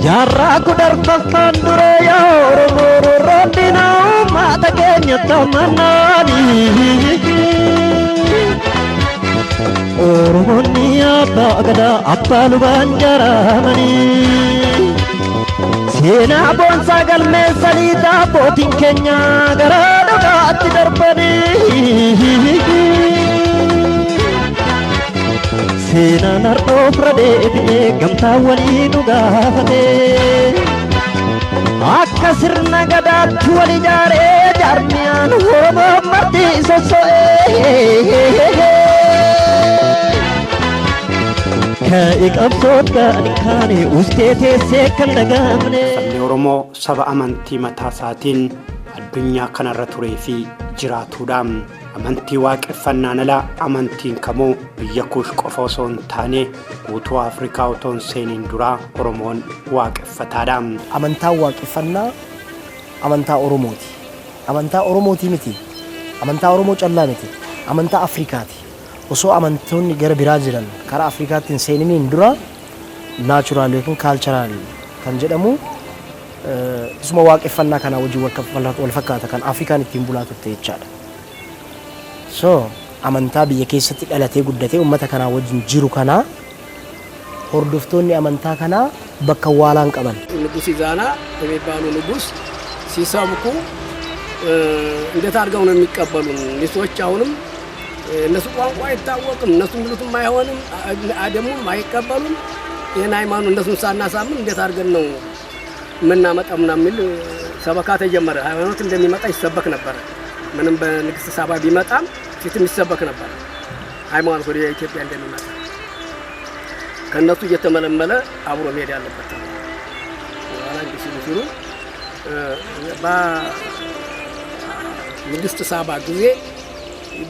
Jaarraa 14ffaan dura yaa Oromoo roorroon diinaa uummata keenya tamannaani. Oromoonni abbaa gadaa abbaa lubaan jaaramanii. Seenaa boonsaa galmeessanii abbootiin keenya gara dhugaatti darbanii. Seenaan har'oofra deebi'ee gamtaa walii nu gaafate. Akka sirna gadaatti wal ijaaree jaarmiyaan Oromoo marti sosso'ee. Ka'e qabsoot kan kaane ustee teessee kan dagaamne. Sabni Oromoo saba amantii mataa isaatiin addunyaa kanarra turee fi jiraatudha. Amantii waaqeffannaan ala amantiin kamuu biyya Kuush qofa osoo hin taane guutuu Afrikaa otoo hin seeniin duraa Oromoon waaqeffataadha. Amantaan waaqeffannaa amantaa Oromooti. Amantaa Oromootii miti. Amantaa Oromoo callaa miti. Amantaa Afrikaati. Osoo amantoonni gara biraa jiran karaa Afrikaatti hin seeniniin dura natural yookiin cultural kan jedhamu isuma waaqeffannaa kanaa wajjin wal fakkaata kan Afrikaan ittiin bulaa turte jechaadha. So amantaa biyya keessatti dhalatee guddatee uummata kanaa wajjin jiru kanaa hordoftoonni amantaa kanaa bakka awwaalaa hin qaban. ንጉሥ ኢዛና የሚባሉ ንጉሥ ሲሰብኩ እንዴት አድርገው ነው የሚቀበሉን? ሚስቶች አሁንም እነሱ ቋንቋ አይታወቅም፣ እነሱ የሚሉትም አይሆንም፣ ደግሞም አይቀበሉም። ይህን ሃይማኖት እነሱን ሳናሳምን እንዴት አድርገን ነው የምናመጣው ምናምን የሚል ሰበካ ተጀመረ። ሃይማኖት እንደሚመጣ ይሰበክ ነበረ። ምንም በንግስት ሳባ ቢመጣም ፊትም ይሰበክ ነበር ሃይማኖት ወደ ኢትዮጵያ እንደሚመጣ ከእነሱ እየተመለመለ አብሮ መሄድ ያለበት ተባለ። በኋላ እንዲህ ሲሉ ሲሉ በንግስት ሳባ ጊዜ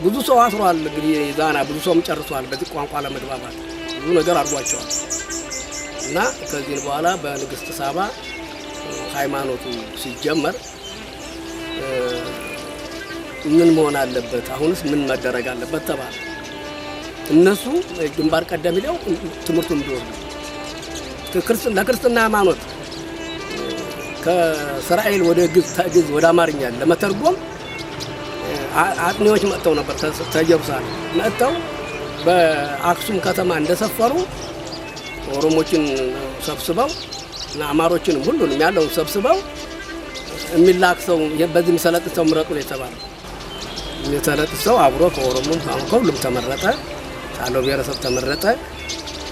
ብዙ ሰው አስሯል። እንግዲህ ዛና ብዙ ሰውም ጨርሷል። በዚህ ቋንቋ ለመግባባት ብዙ ነገር አድርጓቸዋል። እና ከዚህ በኋላ በንግስት ሳባ ሃይማኖቱ ሲጀመር ምን መሆን አለበት፣ አሁንስ ምን መደረግ አለበት ተባለ። እነሱ ግንባር ቀደም ሄደው ትምህርቱን እንዲወስዱ ለክርስትና ሃይማኖት ከእስራኤል ወደ ግዕዝ ከግዕዝ ወደ አማርኛ ለመተርጎም አጥኚዎች መጥተው ነበር። ከኢየሩሳሌም መጥተው በአክሱም ከተማ እንደሰፈሩ ኦሮሞችን ሰብስበው እና አማሮችንም ሁሉንም ያለውን ሰብስበው የሚላክ ሰው በዚህ የሚሰለጥን ሰው ምረጡ ነው የተባለው። የሚሰለጥን ሰው አብሮ ከኦሮሞም ከሁሉም ተመረጠ፣ ካለው ብሔረሰብ ተመረጠ።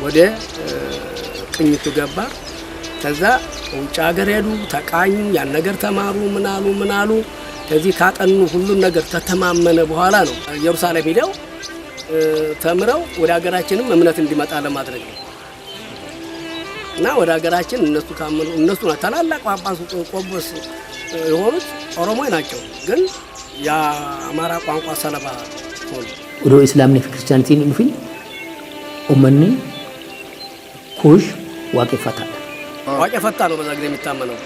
ወደ ቅኝቱ ገባ። ከዛ ውጭ ሀገር ሄዱ፣ ተቃኙ፣ ያን ነገር ተማሩ፣ ምናሉ ምናሉ። ከዚህ ካጠኑ ሁሉን ነገር ከተማመነ በኋላ ነው ኢየሩሳሌም ሄደው ተምረው ወደ ሀገራችንም እምነት እንዲመጣ ለማድረግ ነው። እና ወደ ሀገራችን እነሱ ካመኑ እነሱ ታላላቅ ጳጳስ ቆጶስ የሆኑት ኦሮሞ ናቸው፣ ግን የአማራ ቋንቋ ሰለባ ሆኑ። Odoo Islaamni fi Kiristaanitiin hin dhufin uummanni Kuush waaqeffataadha. ዋቄ ፈታ ነው በዛ ጊዜ የሚታመነው።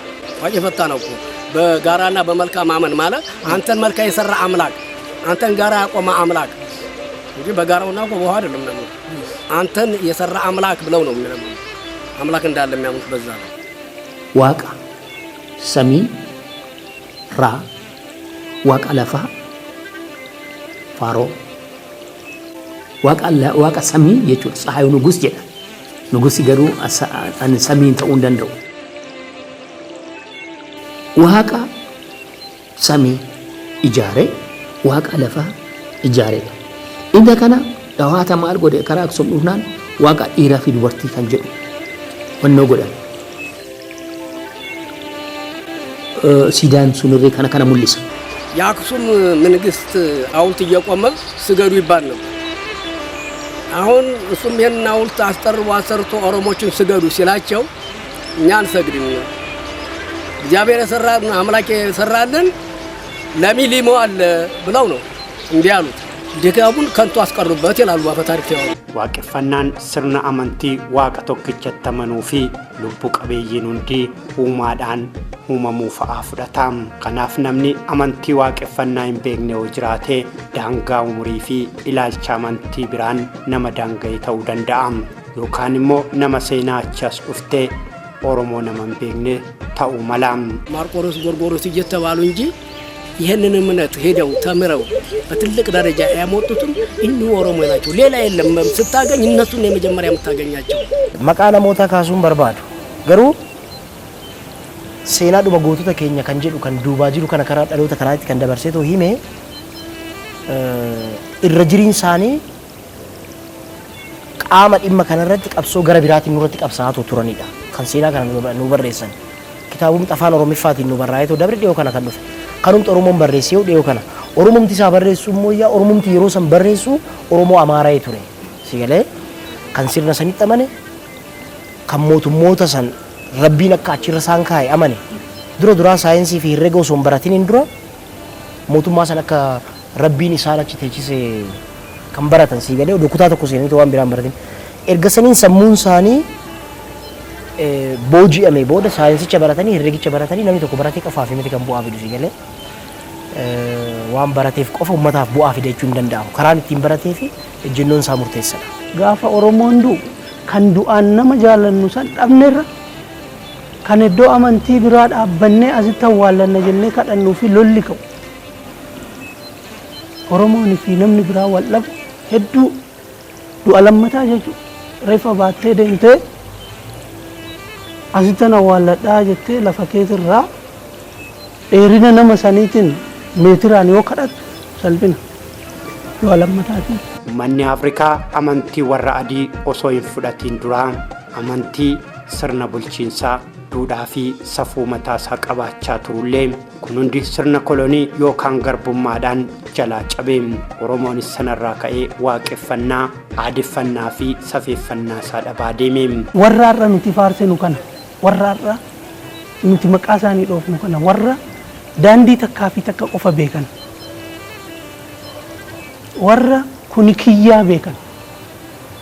ዋቄ ፈታ ነው እኮ በጋራና በመልካ ማመን ማለት አንተን መልካ የሰራ አምላክ፣ አንተን ጋራ ያቆመ አምላክ እንጂ በጋራውና እኮ በውሃ አይደለም ነው። አንተን የሰራ አምላክ ብለው ነው የሚለምኑት። አምላክ እንዳለ የሚያምኑት በዛ ነው። Waaqa samii raa, waaqa lafaa faaroo, waaqa samii jechuudha. ፀሐዩ ንጉስ jedha. Nugusi garuu an samiin ta'uu hin danda'u. Waaqa samii ijaare, waaqa lafaa ijaareedha. Inda kana dhawaata maal godhe? Karaa Aksum dhufnaan waaqa dhiiraa fi dubartii kan jedhu wannoo godhan. Siidaan sunirree kana kana mul'isa. የአክሱም መንግስት ሐውልት እየቆመ ስገዱ ይባል ነበር። አሁን እሱም ይህንን ሐውልት አስጠርቦ አሰርቶ ኦሮሞችን ስገዱ ሲላቸው እኛ አንሰግድም፣ እግዚአብሔር የሰራልን አምላክ የሰራልን ለሚሊሞ አለ ብለው ነው እንዲህ አሉት። ድካሙን ከንቱ አስቀሩበት ይላሉ አፈ ታሪክ ሲያወሩ። Waaqeffannaan sirna amantii waaqa tokkichatti amanuu fi lubbu qabeeyyiin hundi uumaadhaan uumamuu fa'aa fudhata. Kanaaf namni amantii waaqeffannaa hin beekne yoo jiraate daangaa umurii fi ilaalcha amantii biraan nama daanga'e ta'uu danda'a. Yookaan immoo nama seenaa achi as dhuftee Oromoo nama hin beekne ta'uu mala. ማርቆሮስ ጎርጎሮስ እየተባሉ እንጂ ይህንን እምነት ሄደው ተምረው በትልቅ ደረጃ ያመጡትም እኒሁ ኦሮሞ ናቸው። ሌላ የለም። ስታገኝ እነሱን የመጀመሪያ የምታገኛቸው። Maqaa namootaa kaasuun barbaadu. Garuu seenaa dhuma gootota keenya kan jedhu kan duubaa jiru kana karaa dhaloota kanaatti kan dabarsee too hime irra jiriin isaanii qaama dhimma kanarratti qabsoo gara biraatiin nurratti qabsaa'aa turanidha. Kan seenaa kana nu barreessan. Kitaabumti afaan Oromiffaatiin nu barraa'ee too dabre dhiyoo kana kan dhufe. Kanumti Oromoon barreesse yoo dhiyoo kana. Oromumti isaa barreessu immoo yaa Oromumti yeroo san barreessu Oromoo Amaaraa'ee ture. Si galee kan sirna sanitti amane, kan mootummoota san rabbiin akka achirra isaan kaa'e amane, dura duraa saayinsii fi herrega osoo hin baratiniin dura mootummaa san akka rabbiin isaan achi teechise kan baratan, sii galee, odoo kutaa tokko seenanii waan biraan baratin. Erga saniin sammuun isaanii booji'ame booda saayinsicha baratanii, herregicha baratanii, namni tokko baratee qofaaf miti kan bu'aa fidu, sii galee, waan barateef qofa ummataaf bu'aa fida jechuun hin danda'amu. Karaan ittiin baratee fi ejjennoon isaa murteessadha. Gaafa Oromoon du'u kan du'aan nama jaalannu san dhabnerra kan iddoo amantii biraa dhaabbannee asitti awwaallanna jennee kadhannuu fi lolli ka'u. Oromoon fi namni biraa wal dhabu hedduu du'a lammataa jechuudha. Reeffa baattee deemtee asittan awwaalladhaa jettee lafa keetirraa dheerina nama saniitiin meetiraan yoo kadhattu salphina du'a lammataatiin. Uummanni Afrikaa amantii warra adii osoo hin fudhatiin duraa amantii, sirna bulchiinsaa, duudhaa fi safuu mataasaa qabaachaa turullee, kun hundi sirna kolonii yookaan garbummaadhaan jalaa cabe. Oromoonis sanarraa ka'ee waaqeffannaa, aadeffannaa fi safeeffannaa isaa dhabaa deeme. Warra har'a nuti faarsinu kana, warra har'a nuti maqaa isaanii dhoofnu kana, warra daandii takkaa fi takka qofa beekan, warra kuni kiyyaa beekan,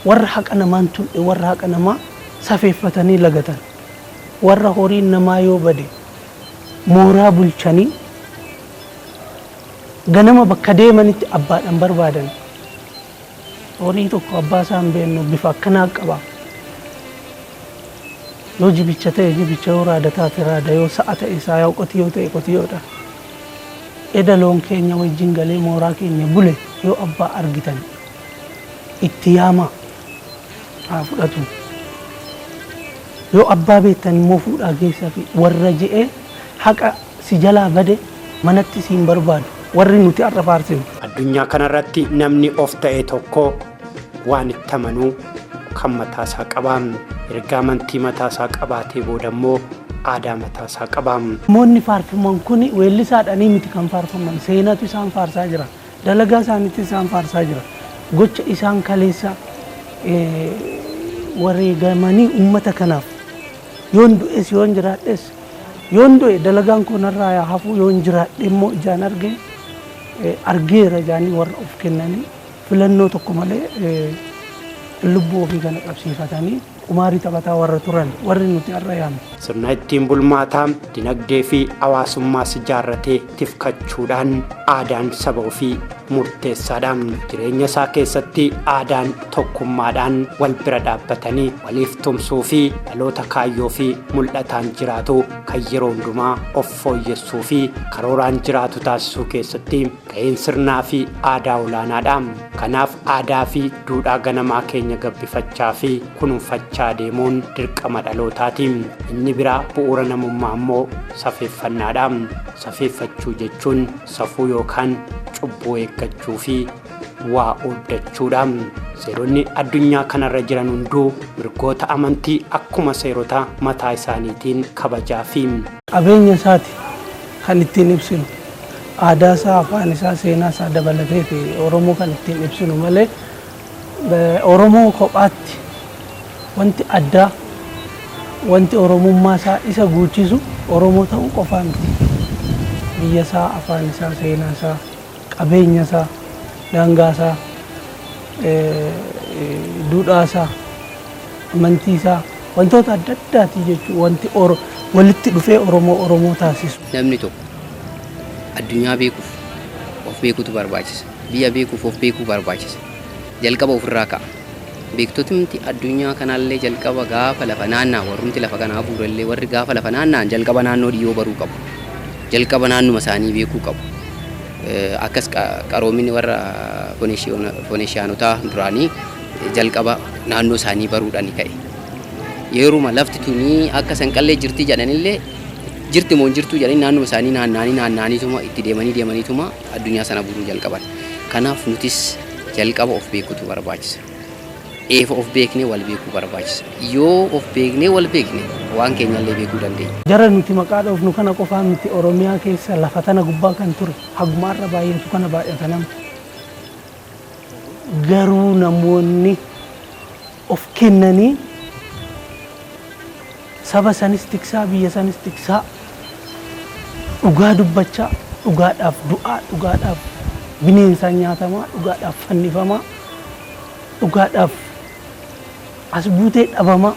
warra haqa namaan tuldhe, warra haqa namaa safeeffatanii lagatan, warra horiin namaa yoo bade mooraa bulchanii ganama bakka deemanitti abbaadhaan barbaadan. Horii tokko abbaa isaa hin beeknu, bifa akkanaa qaba, yoo jibicha ta'e jibicha, yoo raada taate raada, yoo sa'a ta'e sa'a, yoo qotiyoo ta'e qotiyoodha. Eda loon keenya wajjin galee mooraa keenya bule, yoo abbaa argitan itti yaamaa haa fudhatu, yoo abbaa beektan immoo fuudhaa geessaa fi warra je'ee haqa si jalaa bade manatti siin barbaadu warri nuti har'a faarsinu. Addunyaa kanarratti namni of ta'e tokko waan itti amanuu kan mataasaa qaba. Erga amantii mataasaa qabaatee booda immoo aadaa mataasaa qaba. Namoonni faarfaman kun weellisaadhaanii miti kan faarfaman, seenatu isaan faarsaa jira. Dalagaa isaaniitti isaan faarsaa jira. Gocha isaan kaleessa wareegamanii uummata kanaaf, yoon du'es yoon jiraadhes, yoon du'e dalagaan kun narraa yaa hafu, yoon jiraadhe immoo ijaan arge argeera jaanii warra of kennanii filannoo tokko malee lubbuu ofii kana qabsiifatanii qumaarii taphataa warra turan warri nuti har'a yaamne. Sirna ittiin bulmaataa, dinagdee fi hawaasummaas ijaarratee tifkachuudhaan aadaan saba ofii murteessaadha. Jireenya isaa keessatti aadaan tokkummaadhaan wal bira dhaabbatanii waliif tumsuu fi dhaloota kaayyoo fi mul'ataan jiraatu, kan yeroo hundumaa of fooyyessuu fi karooraan jiraatu taasisuu keessatti ga'een sirnaa fi aadaa olaanaadha. Kanaaf aadaa fi duudhaa ganamaa keenya gabbifachaa fi kunuunfachaa deemuun dirqama dhalootaati. Inni biraa bu'uura namummaa immoo safeeffannaadha. Safeeffachuu jechuun safuu yookaan cubbuu eeggachuu fi waa ooddachuudha. Seeronni addunyaa kanarra jiran hunduu mirgoota amantii akkuma seerota mataa isaaniitiin kabajaa fi Qabeenya isaati kan ittiin ibsinu. Aadaa isaa, afaan isaa, seenaa isaa dabalateeti Oromoo kan ittiin ibsinu malee, Oromoo kophaatti wanti addaa, wanti Oromummaa isaa isa guuchisu Oromoo ta'uu qofaa miti. Biyya isaa, afaan isaa, seenaa isaa, qabeenya isaa, daangaa isaa, duudhaa isaa, amantii isaa, wantoota adda addaati jechuudha wanti walitti dhufee Oromoo Oromoo taasisu. Namni tokko addunyaa beekuuf of beekuutu barbaachisa. Biyya beekuuf of beekuu barbaachisa. Jalqaba ofirraa ka'a. Beektotumti addunyaa kanaallee jalqaba gaafa lafa naannaa warrumti lafa kanaa bu'uurallee warri gaafa lafa naanna'an jalqaba naannoo dhiyoo baruu qabu. Jalqaba naannuma isaanii beekuu qabu. Akkas qaroominni warra Foneeshiyaanotaa duraanii jalqaba naannoo isaanii baruudhaan ka'e. Yeruma lafti tunii akka sanqallee jirti jedhanillee jirti moo hin jirtu jedhanii naannuma isaanii naanna'anii naanna'aniituma itti deemanii deemaniituma addunyaa sana buruu jalqaban. Kanaaf nutis jalqaba of beekuutu barbaachisa. Eefa of beeknee wal beekuu barbaachisa. Yoo of beeknee wal beekne waan keenyallee beekuu dandeenya. Jara nuti maqaa dhoofnu kana qofaa miti Oromiyaa keessa lafa tana gubbaa kan ture hagumaarra baay'atu kana baay'ata nama. Garuu namoonni of kennanii saba sanis tiksaa biyya sanis tiksaa dhugaa dubbachaa dhugaadhaaf du'aa dhugaadhaaf bineensaan nyaatamaa dhugaadhaaf fannifamaa dhugaadhaaf as buutee dhabamaa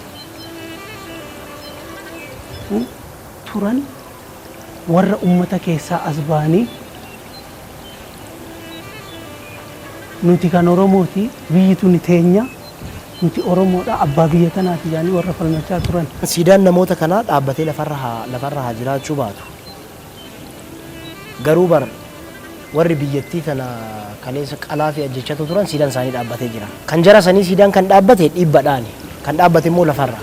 turan warra ummata keessaa as ba'anii nuti kan Oromooti biyyi tuni teenya nuti Oromoodha abbaa biyya tanaati jedhanii warra falmachaa turan. Siidaan namoota kanaa dhaabbatee lafarra haa lafarra haa jiraachuu baatu. Garuu bar warri biyyattii tana kaleessa qalaa fi ajjechatu turan siidaan isaanii dhaabbatee jira. Kan jara sanii siidaan kan dhaabbate dhiibbadhaani. Kan dhaabbate immoo lafarra.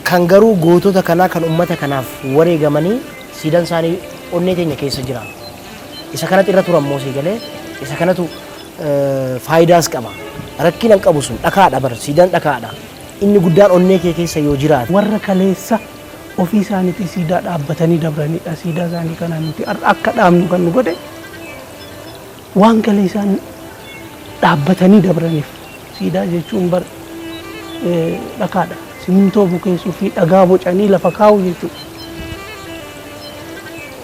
Kan garuu gootota kanaa kan ummata kanaaf wareegamanii siidaan isaanii onnee teenya keessa jira. Isa kanatu irra tura immoo sii galee isa kanatu faayidaas qaba. Rakkina hin qabu sun dhakaadha bar siidaan dhakaadha. Inni guddaan onnee kee keessa yoo jiraate. Warra kaleessa ofii isaaniitii siidaa dhaabbatanii dabranidha. Siidaa isaanii kana nuti har'a akka dhaabnu kan nu godhe waan kaleessaan dhaabbatanii dabraniif. Siidaa jechuun bar dhakaadha. Simintoo bukeessuu fi dhagaa bocanii lafa kaa'uu jechuudha.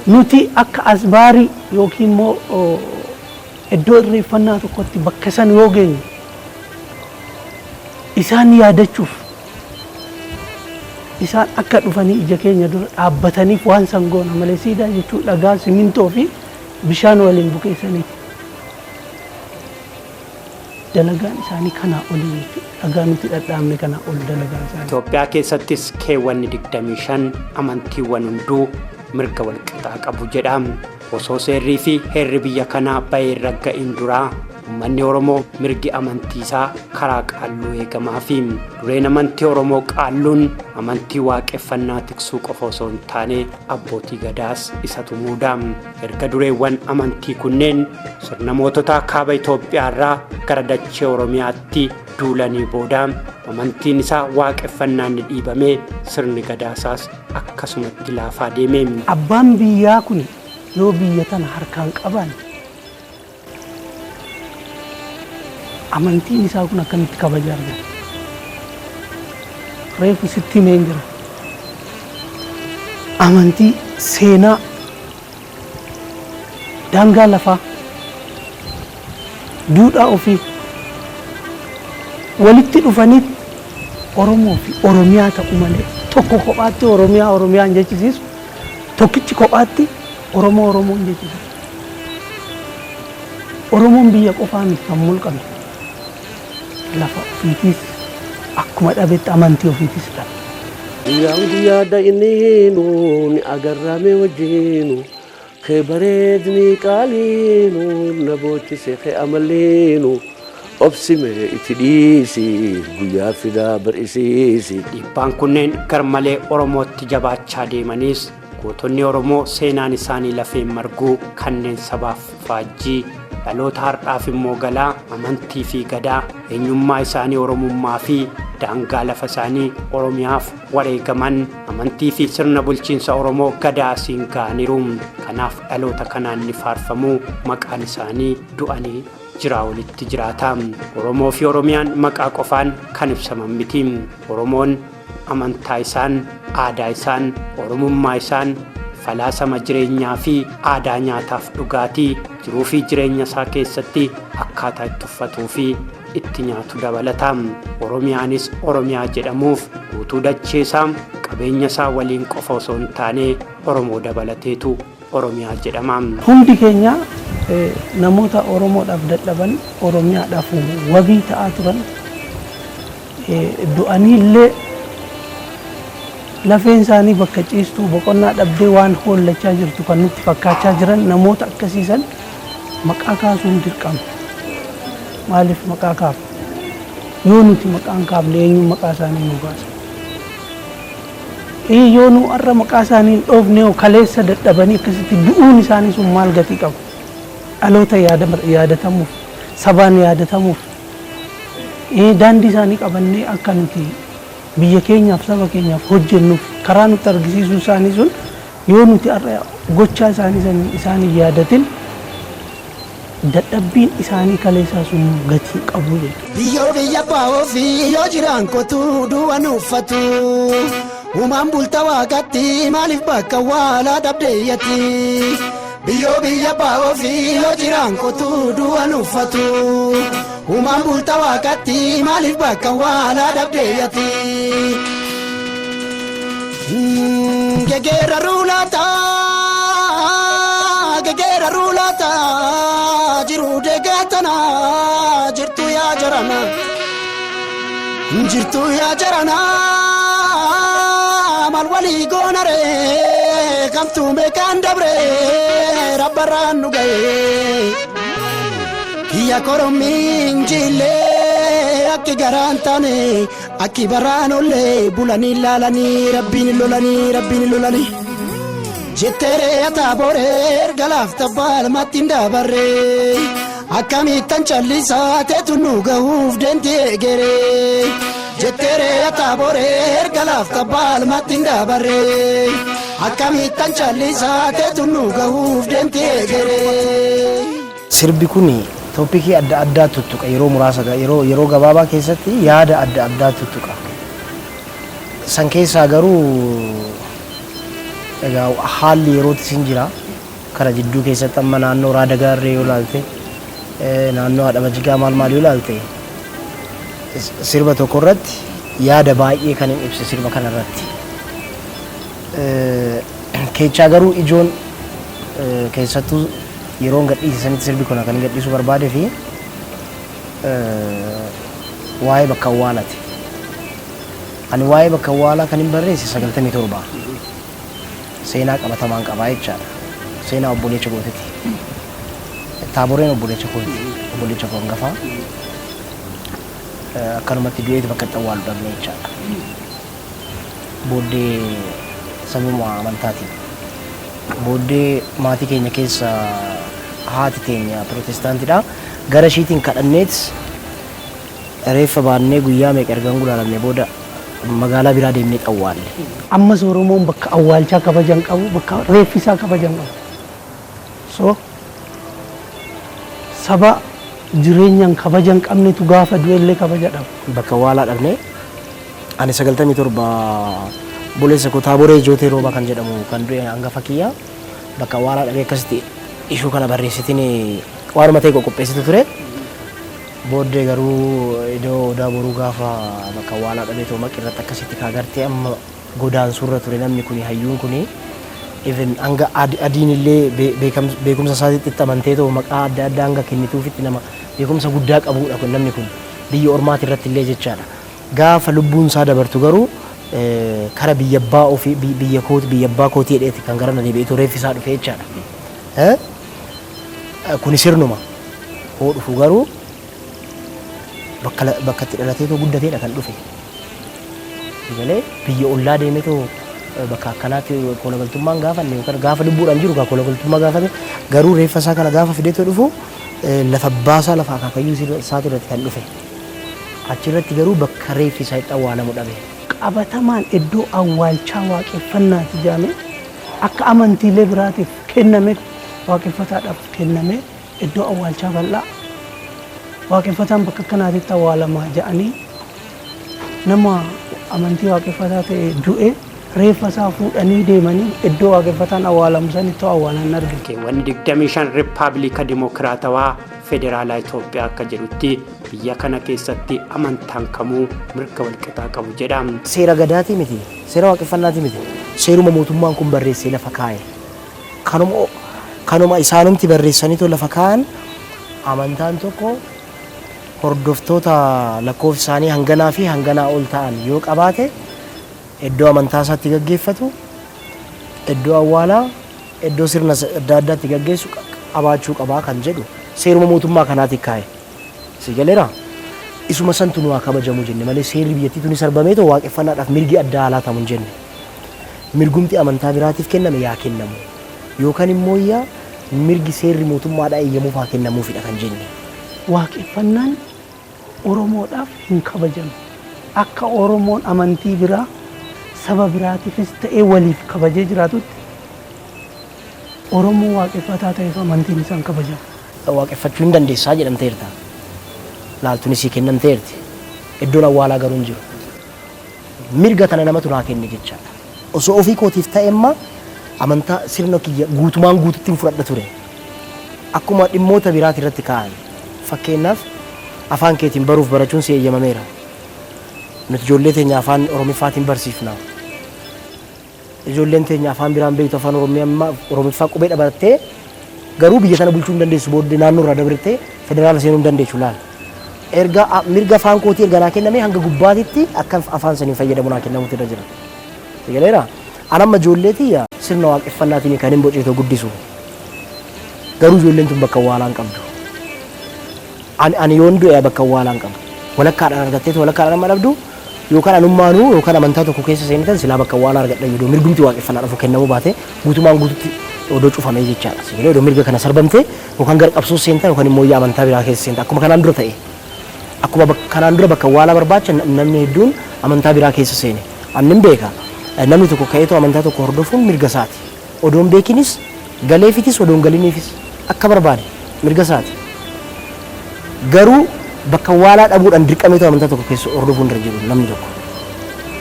Nuti akka asbaarii yookiin immoo iddoo irreeffannaa tokkotti bakka san yoo geenye isaan yaadachuuf isaan akka dhufanii ija keenya dura dhaabbataniif waan san goona malee siidaa jechuun dhagaa simintoo fi bishaan waliin bukeessaniiti. Dalagaan isaanii kanaa olii jechuudha. Dhagaa nuti dhadhaabne kanaa ol dalagaan isaanii. Itoophiyaa keessattis keewwanni 25 amantiiwwan hunduu mirga walqixaa qabu jedha. Osoo seerrii fi heerri biyya kanaa bahee hin ragga'in duraa uummanni Oromoo mirgi amantii isaa karaa qaalluu eegamaafi. Dureen amantii Oromoo qaalluun amantii waaqeffannaa tiksuu qofa osoo hin taane abbootii gadaas isatu muuda. Erga dureewwan amantii kunneen sirna moototaa kaaba Itoophiyaa irraa gara dachee Oromiyaatti duulanii booda amantiin isaa waaqeffannaan ni dhiibame sirni gadaasaas akkasumatti laafaa deeme. Abbaan biyyaa kun yoo biyya tana harkaan qaban amantiin isaa kun akkamitti kabaja argata? Reefu sitti himeen jira. Amantii seenaa daangaa lafaa duudhaa ofii walitti dhufanii Oromoo fi Oromiyaa ta'u malee tokko kophaatti Oromiyaa Oromiyaa hin jechisiisu tokkichi kophaatti Oromoo Oromoo hin jechisiisu. Oromoon biyya qofaa miti kan mulqame lafa ofiitiis akkuma dhabetti amantii ofiitis dhabe. Guyyaan guyyaa da'iniinu ni agarrame wajjiinu kee bareedni qaaliinu na boochise kee amalliinu obsime itti dhiisi guyyaa fidaa bar'isiisi. Dhiibbaan kunneen garmalee Oromootti jabaachaa deemanis gootonni Oromoo seenaan isaanii lafeen marguu kanneen sabaaf faajjii dhaloota har'aaf immoo galaa amantii fi gadaa eenyummaa isaanii Oromummaa fi daangaa lafa isaanii Oromiyaaf wareegaman amantii fi sirna bulchiinsa Oromoo gadaa asiin ga'aniiru. Kanaaf dhaloota kanaan ni faarfamu maqaan isaanii du'anii jiraa olitti jiraata. Oromoo fi Oromiyaan maqaa qofaan kan ibsaman miti. Oromoon amantaa isaan, aadaa isaan, Oromummaa isaan, falaasama jireenyaa fi aadaa nyaataaf dhugaatii jiruu fi jireenya isaa keessatti akkaataa itti uffatuu fi itti nyaatu dabalata. Oromiyaanis Oromiyaa jedhamuuf guutuu dachee isaa qabeenya isaa waliin qofa osoo hin taane Oromoo dabalateetu Oromiyaa jedhama. Hundi keenya Namoota Oromoodhaaf dadhaban, Oromiyaadhaaf wabii ta'aa turan du'anii illee lafeen isaanii bakka ciistuu boqonnaa dhabdee waan hoollachaa jirtu kan nutti fakkaachaa jiran namoota akkasiisan maqaa kaasuun dirqama. Maaliif maqaa kaafna? Yoo nuti maqaa hin kaafne eenyuun maqaa isaanii nu baasa? Yoo nu har'a maqaa isaanii hin dhoofne hoo kaleessa dadhabanii akkasitti du'uun isaanii sun maal gatii qaba? Dhaloota yaadatamuuf, sabaan yaadatamuuf, daandii isaanii qabannee akka nuti biyya keenyaaf saba keenyaaf hojjennuuf karaa nutti argisiisuu isaanii sun yoo nuti har'a gochaa isaanii san isaan hin yaadatin dadhabbiin isaanii kaleessaa sun gatii qabu jechuudha. Biyyoo biyya abbaa ofii yoo jiraan kotuu du'a uffatu. Uumaan bulta waaqatti maaliif bakka awwaalaa dhabdeeyyatti. Biyyoo biyya abbaa ofii yoo jiraan kotuu du'a uffatu. Uumaan bulta waaqatti maaliif bakka awwaalaa dhabdeeyyatti. Gegeera ruulaata gegeera ruulaata jiru deegatana jirtu yaa jarana jirtu yaa jarana maal walii goonare kamtu beekaan dabre rabbarraan nu ga'e kiyya korommiin jillee akki garaan taane akki baraan ollee bulanii laalanii rabbiin lolanii rabbiin lolanii jetteeree ataaboree erga laafta baalmatti hin dabarree akkamittan callisaa teetu nu gahuuf deemti eegeree jetteeree ataaboree erga laafta baalmatti hin dabarree akkamittan callisaa teetu nu gahuuf deemti eegeree. Sirbi kun topicii adda addaa tuttuqa yeroo muraasa yeroo gabaabaa keessatti yaada adda addaa tuttuqa. San keessaa garuu egaa haalli yerootti sin jira. Kana jidduu keessatti amma naannoo Raada Gaarree yoo ilaalte, naannoo Haadha Majigaa maal maal yoo ilaalte, sirba tokko irratti yaada baay'ee kan hin ibse sirba kana irratti. Keechaa garuu ijoon keessattuu yeroon gadhiise sanitti sirbi kun kan gadhiisuu barbaadee fi waa'ee bakka awwaalaati. Ani waa'ee bakka awwaalaa kan hin barreesse 97 seenaa qabatamaan qabaa jechaadha. Seenaa obboleecha gootiti. Taaboreen obboleecha kooti. Obboleecha koo hangafaa. Akkanumatti du'eeti bakka itti awwaalu dhabne jechaadha. Booddee sababuma amantaatiin. Booddee maatii keenya keessa haati teenya pirootestaantidha. Gara ishiitiin kadhanneet reeffa baannee guyyaa meeqa erga hin gulaalamne booda magaalaa biraa deemnee awwaalle. Ammas Oromoon bakka awwaalchaa kabajan qabu, bakka reeffisaa kabajan qabu. So saba jireenyaan kabaja hin qabnetu gaafa du'ellee kabaja dhaba. Bakka awwaalaa dhabne ani 97 obboleessa koo Taaboree Jootee Roobaa kan jedhamu kan du'e hangafa kiyya bakka awwaalaa dhabee akkasitti ishuu kana barreessitiin waanuma ta'e qoqopheessitu ture. Booddee garuu iddoo Odaa Boruu gaafa bakka awwaalaa dhabee too maqi irratti akkasitti kaagartee amma godaansuurra ture namni kuni hayyuun kuni even hanga adiin illee beekumsa isaatitti itti amantee too maqaa adda addaa hanga kennituufitti nama beekumsa guddaa qabuudha kun namni kun biyya ormaati irratti illee jechaadha. Gaafa lubbuun isaa dabartu garuu kara biyya abbaa ofii biyya kooti biyya abbaa kootii jedheeti kan gara na deebi'eetu reeffi isaa dhufe jechaadha. Kuni sirnuma hoo dhufu garuu bakka itti dhalateetoo guddateedha kan dhufe. Galee biyya ollaa deemeetoo bakka akkanaatti koolagaltummaan gaafanne yookaan gaafa lubbuudhaan jiru koolagaltummaa gaafate garuu reeffa isaa kana gaafa fideetoo dhufu lafa baasaa lafa akaakayyuu isaati irratti kan dhufe. Achirratti garuu bakka reeffi isaa itti awwaalamu dhabe. Qabatamaan iddoo awwaalchaa waaqeffannaati jedhamee akka amantiilee biraatiif kenname waaqeffataadhaaf kenname iddoo awwaalchaa bal'aa waaqeffataan bakka akkanaatitti awwaalama jedhanii nama amantii waaqeffataa ta'e du'e reeffa isaa fuudhanii deemanii iddoo waaqeffataan awwaalamu sanitti awwaalan argina. Keewwanni 25 Riippaabilika Dimokiraatawaa Federaalaa Itoophiyaa akka jedhutti biyya kana keessatti amantaan kamuu mirga walqixaa qabu jedha. Seera gadaatii miti, seera waaqeffannaatii miti, seeruma mootummaan kun barreessee lafa kaa'e. Kanuma Kanuma isaanumti barreessaniitu lafa kaa'an, amantaan tokko hordoftoota lakkoofsi isaanii hanganaa fi hanganaa ol ta'an yoo qabaate, iddoo amantaa isaatti gaggeeffatu, iddoo awwaalaa, iddoo sirna adda addaatti gaggeessu qabaachuu qabaa kan jedhu seeruma mootummaa kanaati kaa'e. Si galeera? Isuma santu nu haa kabajamu jenne malee, seerri biyyattii tuni sarbameetoo waaqeffannaadhaaf mirgi addaa haa laatamu hin jenne. Mirgumti amantaa biraatiif kenname yaa kennamu. Yookaan immoo yaa mirgi seerri mootummaadhaa eeyyamuuf haa kennamuufidha kan jenne. Waaqeffannaan Oromoodhaaf hin kabajamu. Akka Oromoon amantii biraa, saba biraatiifis ta'ee waliif kabajee jiraatutti, Oromoo waaqeffataa ta'eef amantiin isaan kabajamu. Waaqeffachuu hin dandeessaa jedhamteerta. Laaltuunis sii kennamteerti. Iddoon awwaalaa garuu hin jiru. Mirga kana namatu naa kenne jechaadha. Osoo ofii kootiif ta'e imma amantaa sirna kiyya guutumaan guututti hin fudhadha ture. Akkuma dhimmoota biraati irratti kaa'an. Fakkeenyaaf, afaan keetiin baruuf barachuun si eeyyamameera. Nuti ijoollee teenya afaan Oromiffaatiin barsiifna. Ijoolleen teenya afaan biraan beektu, afaan Oromiffaa qubeedha barattee garuu biyya sana bulchuu hin dandeessu, booddee naannoo irraa dabartee federaala seenuu hin dandeessu laal. Erga mirga afaan kootii erga naa kenname, hanga gubbaatitti akka afaan saniin fayyadamu naa kennamutu irra jira. Galeera? An amma ijoollee tiyya sirna waaqeffannaatiin kan hin boceetoo guddisu. Garuu ijoolleen tun bakka awwaalaa hin qabdu. Ani yoon du'e bakka awwaalaa hin qabu. Walakkaadhaan argatteetu walakkaadhaan amma dhabdu, yookaan anummaanuu yookaan amantaa tokko keessa seenitan silaa bakka awwaalaa argadha, yoo mirgumti waaqeffannaa dhufu kennamuu baate, guutumaan guututti odoo cufamee jechaadha. Sibiila odoo mirga kana sarbamte, yookaan gara qabsoo seentaa yookaan immoo amantaa biraa keessa seenta, akkuma kanaan dura ta'e. Akkuma kanaan dura bakka awwaalaa barbaacha namni hedduun amantaa biraa keessa seene. Ani beeka. Namni tokko ka'eetoo amantaa tokko hordofuun mirga isaati. Odoon beekinis galeefitis, odoon galiniifis, akka barbaade mirga isaati. Garuu bakka awwaalaa dhabuudhaan dirqameetoo amantaa tokko keessa hordofuun irra jiru namni tokko.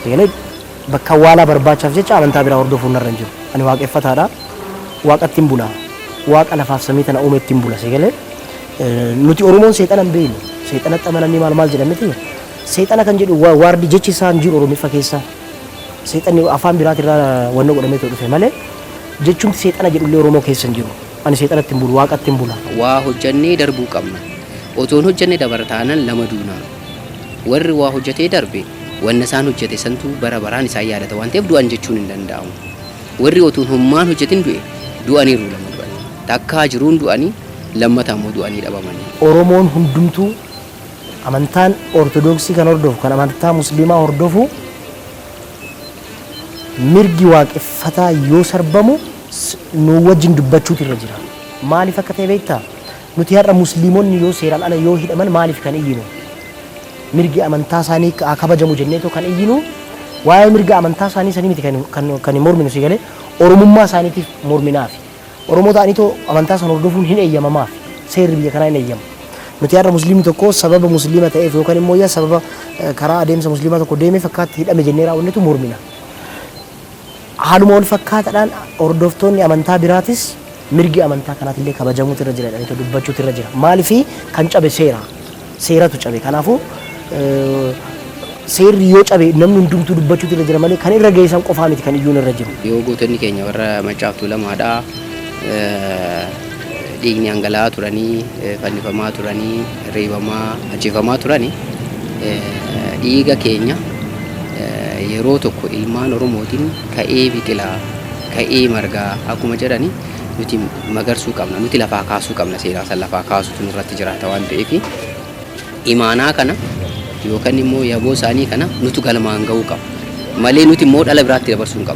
Sagalee bakka awwaalaa barbaachaaf jecha amantaa biraa hordofuun irra hin jiru. Ani waaqeffataadha. Waaqatti hin bula. Waaqa lafaaf samii tana uume ittiin bula. Sagalee nuti Oromoon seexana hin beeknu. Seexanatti amananii maal maal jedhan miti. Seexana kan jedhu waardi jechi isaa hin jiru Oromiffa keessa. Seexanni afaan biraatirraa wanna godhameetoo dhufe malee, jechumti seexana jedhullee Oromoo keessa hin jiru. Ani seexanatti hin bulu, waaqatti hin bula. Waa hojjannee darbuu qabna. Otoo hin hojjanne dabara taanaan lama duuna. Warri waa hojjetee darbe, wanna isaan hojjete santu bara baraan isaan yaadata waan ta'eef, du'an jechuun hin danda'amu. Warri otoo hommaan hojjetin du'e, du'aniiru, lama du'anii. Takkaa jiruun du'anii, lammataa immoo du'anii dhabamanii. Oromoon hundumtuu, amantaan Ortodoksii kan hordofu, kan amantaa Musliimaa hordofu, mirgi waaqeffataa yoo sarbamu nu wajjin dubbachuutu irra jira. Maaliif akka ta'e beektaa? Nuti har'a Musliimonni yoo seeraan ala yoo hidhaman maaliif kan iyyinu? Mirgi amantaa isaanii haa kabajamu jenneetoo kan iyyinu, waa'ee mirga amantaa isaanii sanii miti kan morminu, si galee? Oromummaa isaaniitiif morminaafi. Oromoo ta'aniitoo amantaa sana hordofuun hin eeyyamamaaf. Seerri biyya kanaa hin eeyyamu. Nuti har'a Musliimni tokko sababa Musliima ta'eef yookaan immoo yaa sababa karaa adeemsa Musliimaa tokko deemeef akkaatti hidhame jennee raawwannetu mormina. Haaluma wal fakkaataadhaan hordoftoonni amantaa biraatis mirgi amantaa kanaatillee kabajamuutu irra jira jedhanii dubbachuutu irra jira. Maaliifii kan cabe seera. Seeratu cabe. Kanaafuu seerri yoo cabe namni hundumtuu dubbachuutu irra jira malee, kan irra geessan qofaa miti kan iyyuun irra jiru. Yoo gootonni keenya warra Maccaaf Tuulamaadhaa dhiigni dhangala'aa turanii, fannifamaa turanii, reebamaa, ajjeefamaa turanii, dhiiga keenya yeroo tokko ilmaan Oromootiin ka'ee biqilaa, ka'ee margaa akkuma jedhani, nuti magarsuu qabna, nuti lafaa kaasuu qabna, seenaa san lafaa kaasutu nurratti jiraata waan ta'eef, imaanaa kana yookaan immoo yaboo isaanii kana nutu galmaan ga'uu qaba malee, nuti immoo dhala biraatti dabarsuu hin qabnu.